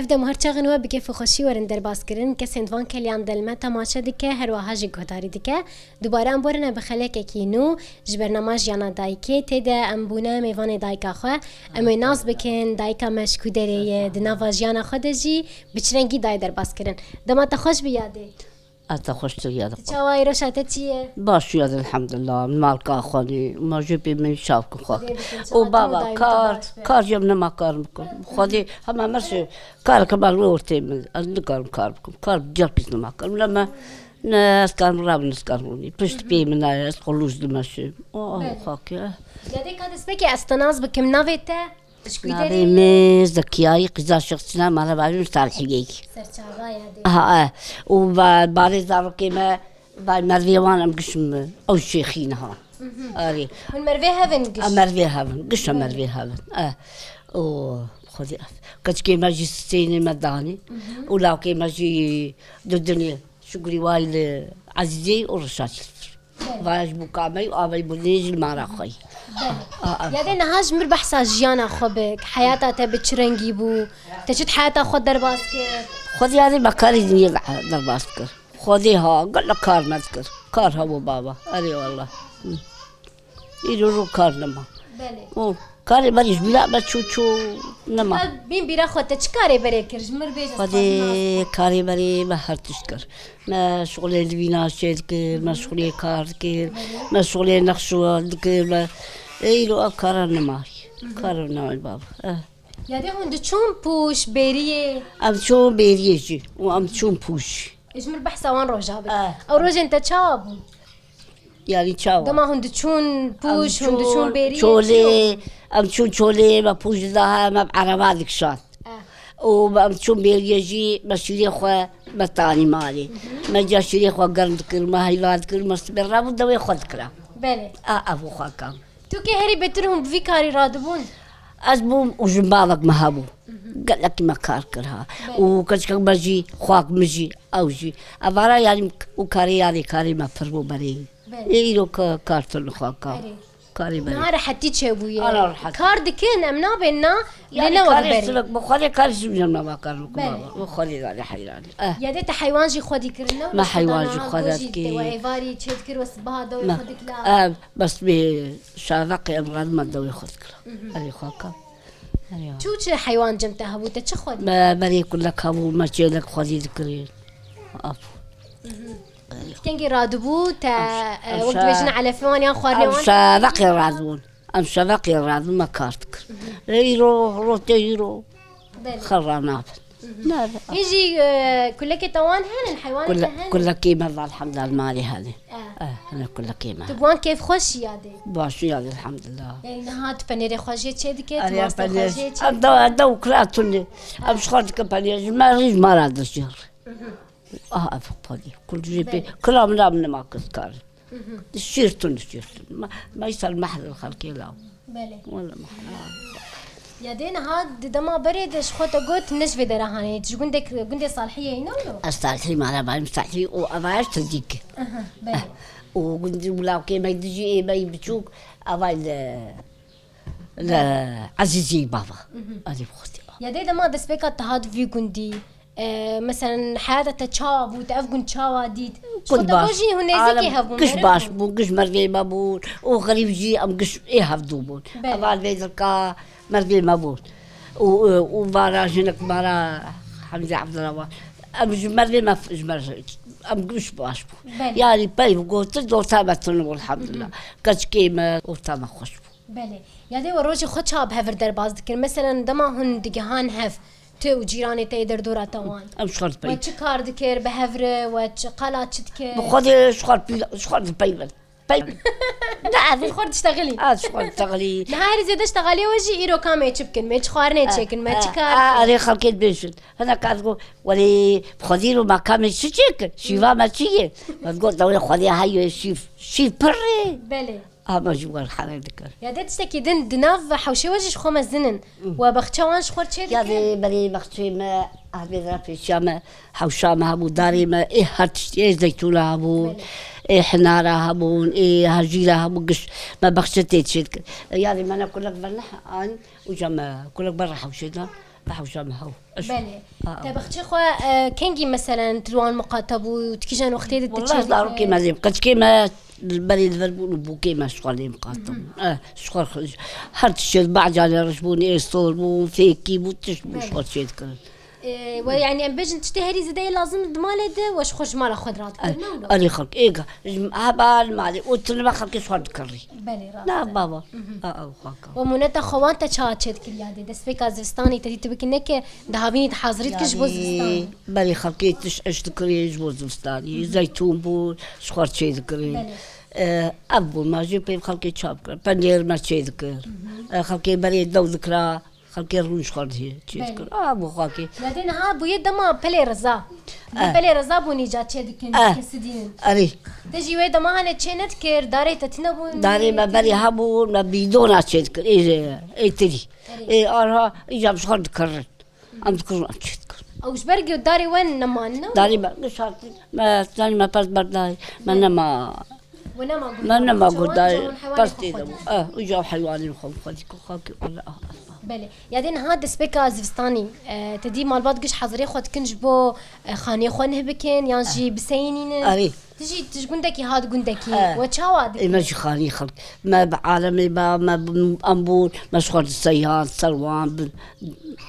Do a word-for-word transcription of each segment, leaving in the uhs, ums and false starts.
Ev dem her çaxin we bi kêf û xweşî werin derbas kirin. Kesên di van keliyan de li me temaşe dike, her wiha jî guhdarî dike. Dubare em borine bi xelekekî nû ji bernama Jiyana Dayikê. Tê de em bûne mêvanê dayika xwe. Em ê nas bikin, dayika me ji ku derê ye, di nava jiyana xwe de jî bi çi rengî dayê derbas kirin. Dema te xweş bi Yadê. Ez te xweştir Yadê. Çawa ye, roşa te çi ye? Baş Yadê, elhamdulillah. Malka xwenî, ma jê pê min çav ku xwe. Xwedê bikin, çawa te û baba, dayê kar, te baş be. Kar jê nema kar bikim. Xwedê hema merse kar ke bal ortê min. Ez nikarim kar bikim. Kar car pîs nema kar. Leme ne ez karim rav, ne ez karim rûnî. Pişt pê min aye, ez xulûz dimeşim. Oh, oh, Belê. Xak ya. Yadê ka destpêkê ez te nas bikim, navê te? Ji ku Navê derê ye? Me Zekiyayî, qîza Şexsîna, mala bavê min Salhiyê. Serçava Yadê. Aha, e. Û ba-, balê zarokê me, vay mervê wan em gişim, ew şêxî niha. Arê. Hûn mervê hev in giş? A mervê hev in, giş a Belê. Mervê hev in. E. Û Xwedê ev. Keçikê me jî sênê me danî. Û lawkê me jî dudinê. Şukrî way li Ezîzê û Reşa Çiltir. Belê. Vaya ji bo kamey û avey bo nê jî li mara xwe yî. Belê. A, a. Yadê niha ji mir behsa jiyana xwe bik. Heyata te bi çi rengî bû? Te çi di heyata xwe derbas kir? Xwedê yadê me karê dinyê de derbas kir. Xwedê ha, gelek kar me dikir. Kar hebû baba. Erê wallah. Hı. Îro ro kar nema. Belê. Û karê berî ji bîra me çû çû nema. Te bîn bîra xwe te çi karê berê kir? Ji mir bêje Xwedê karê berê me her tişt kir. Me şixulê livîna çê dikir, me şixulê kar dikir, me şixulê nexşo dikir, me îro ev kara nema. Kara nema baba. Eh. Yadê hûn diçûn pûş, bêriyê? Em çûn bêriyê jî û em çûn pûş. Ji mir behsa wan roja bike. Eh. Ew rojên te çawa bûn? Yani çawa? Dema hûn diçûn pûş, hûn diçûn bêriyê, çolê, çi bû? Em çûn çolê, me pûş didahe, me bi ereba dikişand. Eh. Û em çûn bêriyê jî, me şîrê xwe, me tanî malê. Me ca şîrê xwe germ dikir, me heyva dikir, me sibê rabû dewê xwe dikira. Belê. A, ev û xwe kam. Tu kê herî bêtir hûn bi vî karî radibûn? Ez bûm û ji bavek me hebû. Gelekî me kar kir ha. Belê. Û keçikek me jî, xwak min jî, ew jî. Evara yanî û karê yanî karê me pir bû berê. Belê. Ê îro ka-, kar tun xwaka. Erê. Karê berê. Niha rehetî çêbûye. Ana rehet. Kar dikin, em nabên na, lê Yani ne wek karê berê. Sivek, bi xwedê karê sivek nema kar bikim Belê. Baba. Bi xwedê yanî heyranî. Eh. Yadê te heywan jî xwedî kirin ne? Me heywan jî xwedî dikir. Te we êvarî çê dikir we sibaha dewê xwe dikla. Ev, bes bê şaveqê em radime dewê xwe dikira. Erê xwaka. Erê. Çi û çi heywan cem te hebû, te çi xwedî? Me berê kulek hebû, me çêlek xwedî dikirin. Af. Kengî radibû te, Em e, şe-, wek em dibêjin şe-, elefê wan yan xwarinê em wan? Şeveqê radibûn. Em şeveqê radibûn me kar dikir. Îro, rotê îro. Belê. Xerra nabin. Nabin. Hîn jî, e, kulekê te wan henin, heywanê te Kule-, henin? Kulekê me va elhamdulillah malê hene. E. E, hene kulekê me. Tu bi wan kêfxweş yadê? Baş yadê elhamdulillah. Ê, niha tu penêrê xwe jê çê dike, tu Arê mastê xwe penêr. Jê çê Em dike? Da, em da û kira tune. Em ji xwe dikin penêr. Ji me rîz mara dişir. Aha, ev xwedî. Kul jê pê. Belê. Kila min ra min nema kir kar. Şîr tun, şîr tun. Ma, ma îsal mehl xelkê law. Belê. Wala mehl. Ya dê niha di dema berê de ji xwe te got ne ji vê dera hanê. Ji gundek, gundê Salhiyê yî ne wilo? Ez Salhî, mala bayim Salhî û ava ez Tizîk. Aha, belê. Û gundî û lawkê me dijî ê me yî biçûk, ava li Li Ezîzî bava. Mhm. Erê bi xwedî. Ya dê dema destpêka te hat vî gundî, e, meselen heyata te çawa bû, te ev gund çawa dît? Ji xwe Gund te baş. Got jî hûn nêzîkî Alem hev bûn, giş meriv baş bûn. Bûn, giş mervê me bûn. Û xerîb jî em giş ê hev dû bûn. Belê. Eval vê dilka mervê me bûn. Û, û vara jinik me ra Hemzê Ebdullah. Em ji mervê me, ji mer, em giş baş bûn. Belê. Yani peyv gotin, orta me tune bû, elhamdulillah. Mhm. Keçikê me, orta me xweş bû. Belê. Ya dê we rojê xwe çawa bi hev re derbas dikir? Meselen dema hûn digihan hev, tu û cîranê te yê derdora te wan. Em ji xwe re pey. We çi kar dikir bi hev re? We çi qala çi dikir? Bi xwe de ji xwe re pî-, ji xwe re pey bin. Pey bin. Ne ez. Ji xwe re diştexilî. Ez ji xwe re diştexilî. Niha herî zêde ştexaliyê we jî îro ka me çi bikin? Me çi xwarinê çêkin? Me çi kar bikin? Erê xelkê dibêjin. Hinek ez got, welê bi xwedî ro me ka me çi çêkin? Şîva me çi ye? Ez got, dewê xwedê heye şîv, şîv pir e. Belê. Ama ji wer hene dikir. Ya dê tiştekî din di nav hewşê we jî ji xwe mezin in. Hı. We bexçe wan ji xwe re çê dikir? Ya dê berê bexçeyê me, erbê de pêşiya me, hewşa me hebû, darê me, ê her tiştî, ê zeytûna hebûn, Belê. Ê hinara hebûn, ê hejîra hebû, giş me bexçe tê çê dikir. Ya dê me ne kulek verneh an, uca me kulek ber hewşê dan. Hewşa me hew. Belê. Te bexçê xwe, e, kengî meselen tu li wan miqate bû, tu kîjan wextê de tu çêdikir? Wela zarokê me lê, qeçkê me berê li vir bûn û bûkê me ji xwe lê miqate bûn. Eh, ji xwe xwe-, her tişt çê, bacanê reş bûn, ê sor bûn, fêkî bû, tişt bû, ji xwe çêdikirin. E, we, yanî em bêjin tiştê herî zêde yê lazim di malê de, we ji xwe ji mala xwe diradikir, ne wilo? Erê xelk, ê ga, ji, heba li malê, û tu li me xelkê ji xwe dikirî. Belê, rast e. Na baba. A, ew xaka. We moneta xwe wan te çawa çêdikir yadê? Destpêka zivistanê te dî tu bikî neke, di havînî dihazirî dikir ji bo zivistanê. Belê, xelkê tişt eş dikirî ji bo zivistanê. Zeytûn bû, ji xwe çêdikirin. Belê. E, ev bû, ma jî pê xelkê çap kir. Penêr me çêdikir. E, xelkê berê dew dikira. Xelkê rûn ji xwe dihê çê dikir. A, bo xakê. Yadê niha bûye dema pelê reza. Bû pelê reza bû nîca çê dikin, kesî dînin. Erê. Te jî wê dema hane çê nedikir, darê te tine bûn. Darê me berê hebûn, me bîdona çê dikir. Ê, ê tirî. Ê, arha, îca bi ji xwe dikirin. Em dikirin, em çê dikirin. Ew ji ber darê we neman, ne? Darê me, giş hatin, me, zanî me pers berdayê, me nema. We nema guhdar. Me nema guhdar, pers tê de bû. Eh, uca heywanên xwe xwe dî ku xakî Allah, Allah. Belê. Yadê niha destpêka zivistanî, e, te dî malbat giş hazirê xwe dikin ji bo, e, xaniyê xwe nih bikin, yan jî biseyînînin? Erê. Tu jî, tu ji gundekî hat gundekî, we çawa dikir? Ê, me jî xanî xelk. Me bi alemê ba, me bi, em bûn, me ji xwe diseyan, ser wan bi,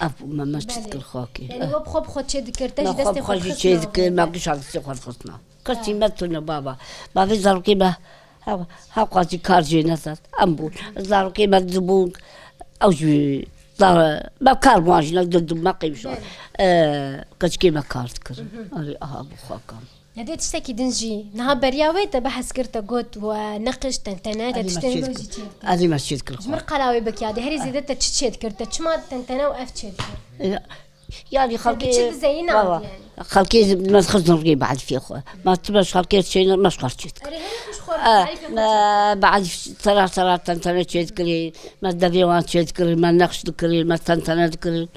ev me, me çi dikir xakî. Yanî we bi xwe bi xwe çê dikir, te jî destê xwe dixistina. Me xwe bi xwe jî çê dikir, me giş destê xwe dixistina. Kesî me tune baba. Bavê zarokê me, ha, ha qasî kar jê nezat. Em bûn. Zarokê me dibûn. Ew jî zar-, me kar wan jî ne, dibûn me qîmşan. Belê. Ee, qeçkê me kar dikirin. Erê, aha, bu xaka. Yadê tiştekî din jî. Niha beriya wê te behs kir, te got we neqij, tentene, te tiştên wilo jî çê dikir. Erê, me çê dikir. Ji min re qala wê bike yadê. Herî zêde te çi çê dikir? Te çima tentene û ev çê dikir? Yanî xelkê, çi dizeyî baba, navê yanî? Xelkê me dixistin rê be'difê xwe. Ma tu me ji xelkê çêne, me ji xwe çê dikir. Erê, herî xwe ji xwe, eh, tarîfê xwe çê dikir. Be'dif sera sera tentene çê dikirin, me devê wan çê dikirin, me neqş dikirin, me tentene dikirin.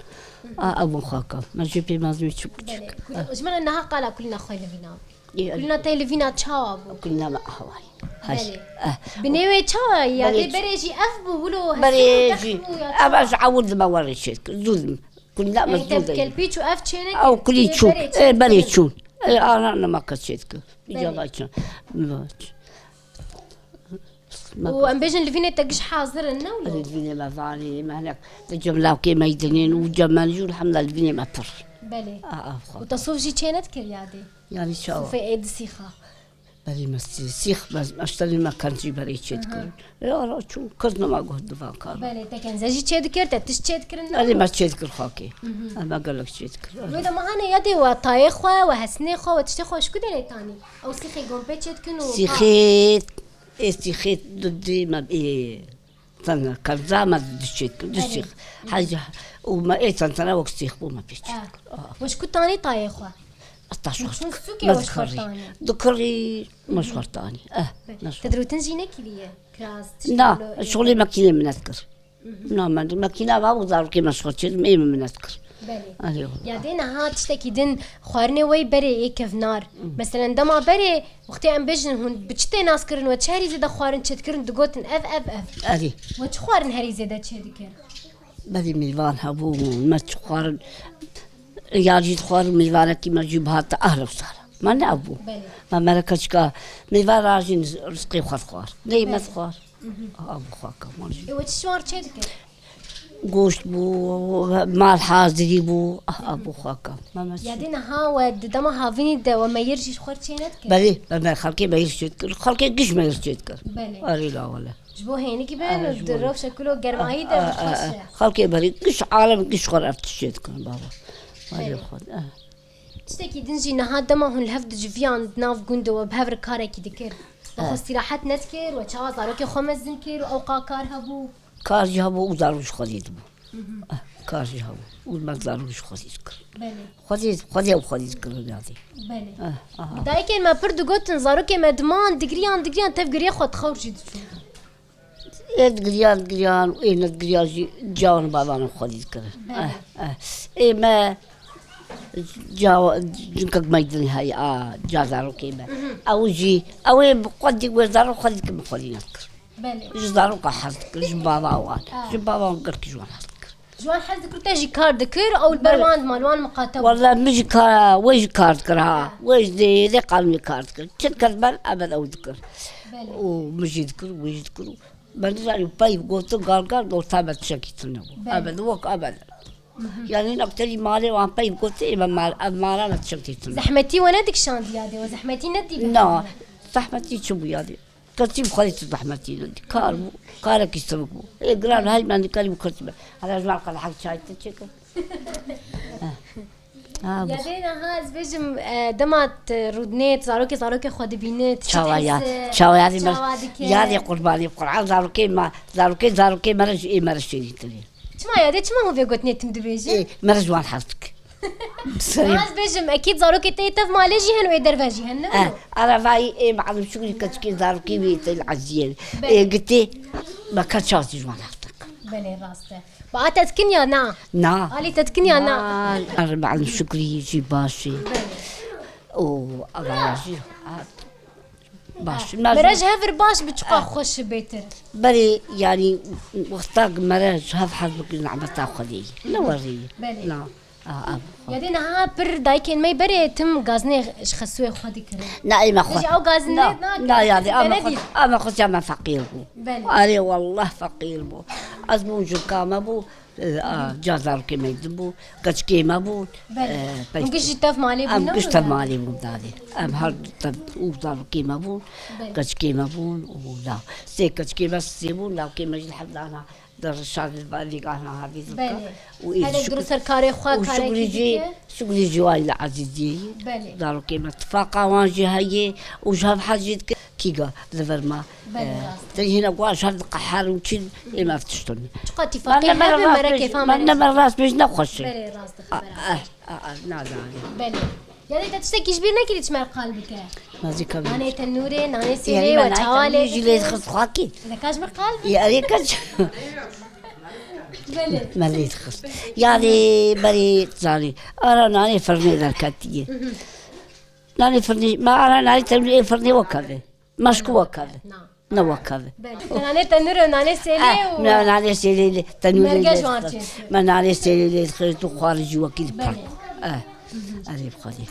A, ew xaka. Me jî pê mezmî çi biçik. Belê. Ji min re niha qala kulîna xwe livîna. Kulîna te livîna çawa bû? Kulîna me ahway. Belê. Binê wê çawa ye? Yadê berê jî ev bû, wilo hesî bû, text bû ya çawa? Ev ez ewil dime werê çê dikir. Zû dim. Kulîna me zû de. Yanî te kelpî çû ev çêneke. Ew kulî çû. Ê, berê çûn. Ê, ana nema kes çê dikir. Îca vay çûn. Û em bêjin livînê te giş hazir in, ne wilo? Erê, livînê me vanê, me hinek di cem lawkê me dinên û cem me jû, elhamdulillah, livînê me pir. Belê. A, a, xwe. Û te sof jî çê nedikir yadê? Yanî çawa? Sofê ê di sîxa. Berê me sî-, sîx me, me ji tenê me kenc jî berê çê dikirin. Ê, ara çû, kes nema guh di van kar. Belê, te kenze jî çê dikir, te tişt çê dikirin, ne? Erê, me çê dikir xakê. Em me gelek çê dikir. Wê de me hane yadê we tayê xwe, we hesnê xwe, we tiştê xwe ji ku derê tanî? Ew sîxê gompê çê dikin û sîxê, ê sîxê du dî me ê. Tene kerza me di çêt kir, di sîx. Heyca, û me ê tentene wek sîx bû me pê çêt kir. We ji ku tanî tayê xwe? Ez taş xwe dikirim. Sûkê we ji xwe tanî. Dikirî, me ji xwe tanî. Eh, te dirotin jî nekiriye? Kiraz, tişt. Na, şixulê mekînê min nedikir. Na, me makîna va û zarokê me ji xwe çêt, ê min nedikir. Belê. Erê wele. Ya dê niha tiştekî din xwarinê wey berê yê kevnar. Meselen dema berê, wextê em bêjin hûn bi çi tê nas kirin we çi herî zêde xwarin çêdikirin, digotin ev, ev, ev. Erê. We çi xwarin herî zêde çêdikir? Berê mêvan hebû, me çi xwarin, ya jî dixwarin mêvanekî me jî bihate ahre sara. Me ne ev bû. Belê. Me mereka çika mêvan rajîn rizqê xwe dixwar. Ney me dixwar. Aha, bu xaka, man jî. Ê, we çi ji wan re çêdikir? Goşt bû, mal hazirî bû. Aha, bu xaka. Ma me çi? Ya dê niha we di dema havînî de we meyir jî ji xwe re çênedikir? Belê, me, me xelkê meyir çêdikir. Xelkê giş meyir çêdikir. Belê. Erê la wele. Ji bo hênikî be, di rewşa kul û germayî de xweş e. Xelkê berê giş alem giş xwe re ev tişt çêdikir baba. Belê. Erê xwe. Tiştekî din jî niha dema hûn li hev dijiviyan di nav gund de we bi hev re karekî dikir. We xwe stîrahet nedikir, we çawa zarokê xwe mezin kir û ewqa kar hebû? Kar jî hebû û zarok ji xwedê dibû. Eh, kar jî hebû. Û me zarok ji xwedê dikir. Belê. Xwedê, xwedê û xwedê dikir ya dê. Belê. Eh, aha. Dayikên me pir digotin, zarokê me diman, digiriyan, digiriyan, tev giriyê xwe dixewr jî diçûn. Ê digiriyan, digiriyan û ê nedigiriyan jî cawan bavan xwedî dikirin. Belê. Eh, eh. Ê me ca-, cinkek meydin heye, a, ca zarokê me. Ew jî, ew ê bi xwedî wê zarok xwedî dikin, bi xwedî nedikir. Belê. Ji zaroka hez dikir, ji bava wan. Ah. Ji bava wan girkî ji wan hez dikir. Ji wan hez dikir, te jî kar dikir, ew li ber wan dima, li wan miqate bû. Walla min jî ka-, wê jî kar dikir ha. Ha. Wê jî dê, dê qanûnê kar dikir. Çi dikir ber, ebed ew dikir. Belê. Û min jî dikir, wê jî dikir. Û me nizanî peyv gotin, gal gal, orta me tiştekî tune bû. Belê. Ebed, wek ebed. Mhm. Yani hinek terî malê wan peyv gotin, ê me mal, ev mala me tiştekî tune. Zehmetî we nedikişandiye dê, we zehmetî nedî. Na, zehmetî çi bû ya dê? Kesî bi xwedê tu zehmetî nedî. Kar bû, karekî sivik bû. Ê giran hey me nikarî bû kesî me. Hala ji wan qedehek çay te çêkir. Ha, bu- Ya dê niha ez bêjim, e, dema tu rûdinê, tu zarokê, zarokê xwe dibîne, tu çi dihîse, çawa ya dê me, çawa dike? Ya dê qurbanê Qur'an, zarokê me, zarokê, zarokê me re ji ê me re şêrîtir e. Çima ya dê, çima hûn vê gotinê tim dibêjin? Ê, me re ji wan hez dike. Niha ez bêjim, ekîd zarokê te yê tev malê jî hene û ê derve jî hene, ne? Eh, wilo? Aravayî ê Mealim Şukrî keçikê zarokê wî tê li Eziyê. Belê. Ê gitê, me ka çawa ji wan hez dike. Belê, rast e. Ba te dikin ya na? Na. Alî te dikin ya na? Na, Mealim Şukrî jî baş e. Belê. Û avaya jî, ha, baş. Ha. Mere ji hev re baş bi çiqa xweş bêtir. Berê, yanî, wexta mere ji hev hez bikin, nehmeta Xwedê ye. Ne werê ye. Belê. Na. A, a, a. Ya dê niha pir dayikên me berê tim gazinê ji xesûyê xwe dikirin. Na, ê me xwe. Dibêjî ew gazinê na, na, ya dê, a me xwe, a me xwe ya me feqîr bû. Belê. Erê, wallah feqîr bû. Ez bûm jûka me bû, e, a, ca zarokê me din bû, keçikê me bûn. Belê. E, hûn giş jî tev malê bûn, em ne giş tev malê bûn dadê. Em her tev û zarokê me bûn, belê, keçikê me bûn û da. Sê keçikê me sê bûn, lawkê me jî li hev dana. Di rişa vî, vî gahna havî zika. Belê. Û ê Herek şukr-, duru ser karê xwe, û karekî şukrî jî, dike. Şukrî jî wayî li Ezîziyê yî. Belê. Zarokê me tifaqa wan jî heye û ji hev hez jî dike. Kîga li vir me. Belê, e, rast. Te hinek wan ji hev diqeher û çî ê me ev tiştin. Çiqa tifaqê hev e, mere kêfa me ne, me rast bêj nexweş e. Belê, rast dixwe. A, beraber. A, a, nazanim. Belê. Yanî te tiştekî ji bîr nekirî çi me qal bike? Nazîka min. Nanê tenûrê, nanê sêlê we çawa lê dikir? Jî lê dixist xakî. Leka ji min qal bike. Ya, lê kaç? Belê. Me lê dixist. Yanî berê zanî. Ara nanê firnê derketiye. Nanê firnê, me ara nanê tenûrê firnê wekeve. Meşku wekeve. Na. Ne wekeve. Belê. Nanê tenûr û nanê sêlê û nanê sêlê lê, tenûrê lê dixist. Me nanê sêlê lê dixist û xwarin jî wekî dipark. Eh. Erê bi Xwedê.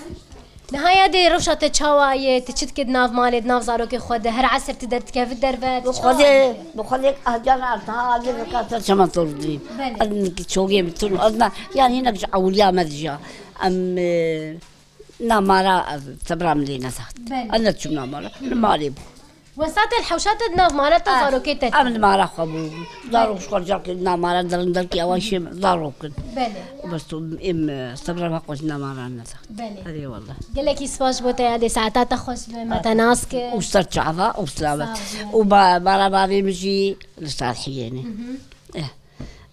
Niha ya dê rewşa te çawa ye? Tu çi dikî di nav malê, di nav zarokê xwe de? Her esir tu derdikevî derve, tu çawa dikî? Bi Xwedê, bi Xwedê, ah, can, ah, ta, lê veka ser çema tor dibî. Belê. Ez çogê min tun, ez na, yanî hinek ji ewliya me dijiya. Em, e, Na mala, ez sebra min lê nesaxt. Belê. Ez neçûm na mala. Li malê bû. Wesa te li hewşa te di nav mala te zarokê te? Em li mala xwe bû. Zarok ji xwe car kir, na mala dirin derkî ewa şêm zarok in. Belê. Û bes tu em, e, sebra me xwe ji na mala nesaxt. Belê. Erê wallah. Gelekî spas ji bo te ya dê saeta te xweş be, me te nas kir. Û ser çava û selamet. Sağ ol. Û ba-, bara bavê min jî li Salhiyê ne. Mhm. Eh.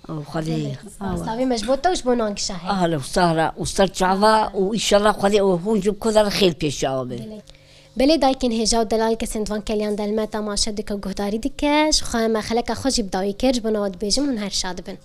Û Xwedê. Gelek spas. Awa. Savê me ji bo te û ji bo Nangişa heye. Ahla û sahla û ser çava û înşallah Xwedê û hûn ji ku de xêr pêşiya we bin. Gelek. Belê dayikên hêja û delal kesên di van keliyan de li me temaşe dike û guhdarî dike. Ji xwe me xeleka xwe jî bi dawî kir, ji bo we dibêjim hûn her şad bin.